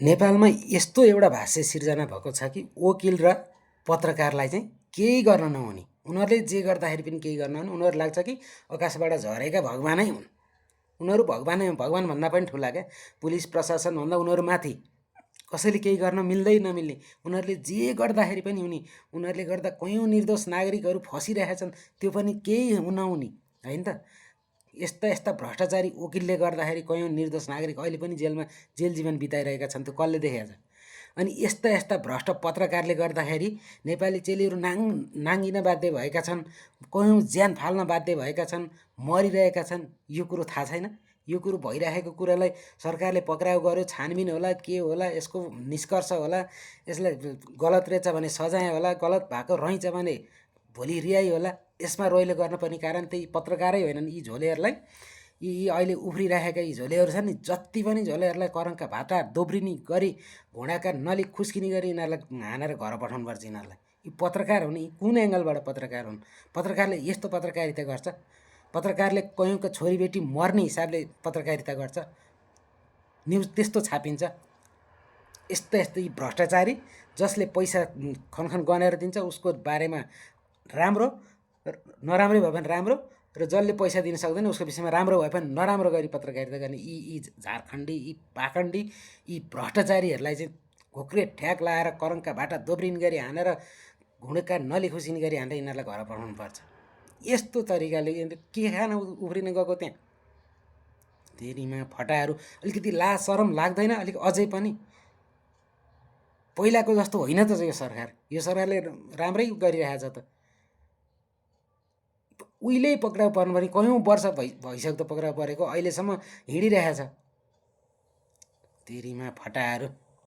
नेपालमा यस्तो एउटा भाष्य सिर्जना भएको छ कि वकिल र पत्रकारलाई चाहिँ केही गर्न नहुने, उनीहरूले जे गर्दाखेरि पनि केही गर्न नहुने। उनीहरू लाग्छ कि आकाशबाट झरेका भगवानै हुन्, उनीहरू भगवानै भगवानभन्दा पनि ठुला क्या, पुलिस प्रशासनभन्दा उनीहरू माथि। कसैले केही गर्न मिल्दै नमिल्ने, उनीहरूले जे गर्दाखेरि पनि हुने, उनीहरूले गर्दा कयौँ निर्दोष नागरिकहरू फसिरहेका छन्, त्यो पनि केही नहुने होइन त। यस्ता यस्ता भ्रष्टाचारी वकिलले गर्दाखेरि कयौँ निर्दोष नागरिक अहिले पनि जेल जीवन बिताइरहेका छन्, त्यो कसले देखेको छ। अनि यस्ता यस्ता भ्रष्ट पत्रकारले गर्दाखेरि नेपाली चेलीहरू नाङ्गिन बाध्य भएका छन्, कयौँ ज्यान फाल्न बाध्य भएका छन्, मरिरहेका छन्। यो कुरो थाहा छैन। यो कुरो भइरहेको कुरालाई सरकारले पक्राउ गर्यो, छानबिन होला, के होला, यसको निष्कर्ष होला, यसलाई गलत रहेछ भने सजाय होला, गलत भएको रहेछ भने भोलि रिहाई होला। यसमा रोइलो गर्नुपर्ने कारण त्यही पत्रकारै होइनन्, यी झोलेहरूलाई, यी अहिले उफ्रिरहेका यी झोलेहरू छन् नि, जति पनि झोलेहरूलाई करङका भाटा दोब्रिनी गरी घुँडाका नली खुस्किने गरी यिनीहरूलाई हानेर घर पठाउनुपर्छ। यिनीहरूलाई यी पत्रकार हुन्, यी कुन एङ्गलबाट पत्रकार हुन्? पत्रकारले यस्तो पत्रकारिता गर्छ? पत्रकारले कयौँको छोरीबेटी मर्ने हिसाबले पत्रकारिता गर्छ, न्युज त्यस्तो छापिन्छ। यस्तो यस्तो यी भ्रष्टाचारी जसले पैसा खनखन गनेर दिन्छ उसको बारेमा राम्रो, नराम्रै भए पनि राम्रो, र जसले पैसा दिन सक्दैन उसको विषयमा राम्रो भए पनि नराम्रो गरी पत्रकारिता गर्ने यी झारखण्डी, यी पाखण्डी, यी भ्रष्टाचारीहरूलाई चाहिँ घोक्रे ठ्याक लाएर करङका भाटा दोब्रिन गरी हानेर घुँडका नली खुसिने गरी हानेर यिनीहरूलाई घर पठाउनु पर्छ। यस्तो तरिकाले के खान उफ्रिन गएको त्यहाँ? तेरीमा फटाहरू अलिकति लाज शरम लाग्दैन? अलिक अझै पनि पहिलाको जस्तो होइन त यो सरकार। यो सरकारले राम्रै गरिरहेछ त। उहिल्यै पक्राउ पर्नु पनि कयौँ वर्ष भइसक्यो त पक्राउ परेको, अहिलेसम्म हिँडिरहेछ। तेरीमा फटाहरू।